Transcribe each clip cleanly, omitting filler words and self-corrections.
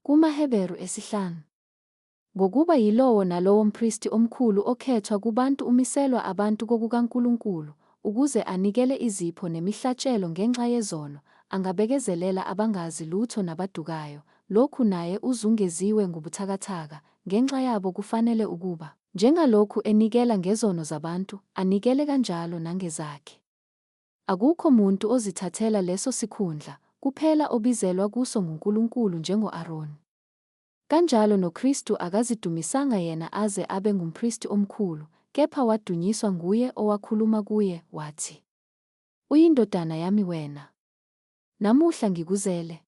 KumaHeberu esihlanu. Ngokuba yilowo nalowo mpristi omkhulu okhethwa kubantu umiselwa abantu kokukaNkulunkulu, ukuze anikele izipho nemihlatshelo ngenxa yezono, angabekezelela abangazi lutho nabadukayo, lokhu naye uzungeziwe ngubuthakathaka, ngenxa yabo kufanele ukuba, njengalokhu enikela ngezono zabantu, anikele kanjalo nangezakhe. Akukho muntu ozithathela leso sikhundla, kuphela obizelwa kuso nguNkulunkulu njengo-Aroni. Kanjalo noKristu akazidumisanga yena aze abe ngumpristi omkhulu, kepha wadunyiswa nguye owakhuluma kuye, wathi, UyiNdodana yami wena, namuhla ngikuzele.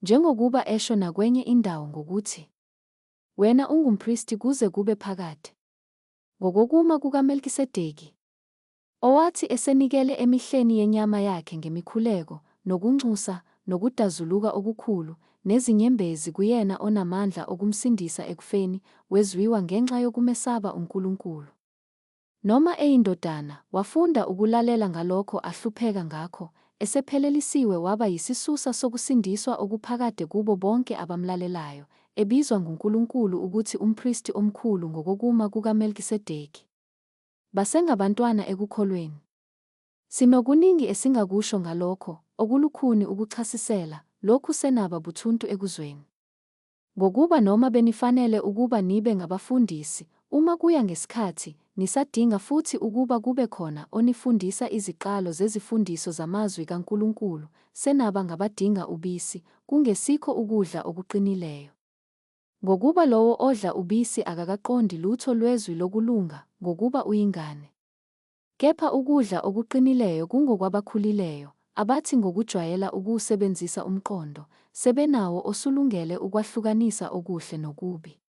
Njengokuba esho nakwenye indawo ngokuthi, Wena ungumpristi kuze kube phakade, ngokokuma kukaMelkisedeki. Owathi esenikele emihleni yenyama yakhe ngemikhuleko, nokunxusa, nokudazuluka okukhulu, nezinyembezi kuyena onamandla okumsindisa ekufeni, wezwiwa ngenxa yokumesaba uNkulunkulu. Noma eyiNdodana, wafunda ukulalela ngalokho ahlupheka ngakho, esephelelisiwe waba yisisusa sokusindiswa okuphakade kubo bonke abamlalelayo, ebizwa nguNkulunkulu ukuthi umpristi omkhulu ngokokuma kukaMelkisedeki. Basengabantwana ekukholweni. Sinokuningi esingakusho ngalokho, okulukhuni ukuchasisela, lokhu senaba buthuntu ekuzweni. Ngokuba noma benifanele ukuba nibe ngabafundisi, uma kuya ngesikhathi, nisadinga futhi ukuba kube khona onifundisa iziqalo zezifundiso zamazwi kaNkulunkulu, senaba ngabadinga ubisi, kungesikho ukudla okuqinileyo. Ngokuba lowo odla ubisi akakaqondi lutho lwezwi lokulunga, ngokuba uyingane. Kepha ukudla okuqinileyo kungokwabakhulileyo, abathi ngokujwayela ukuwusebenzisa umqondo, sebenawo osulungele ukwahlukanisa okuhle nokubi.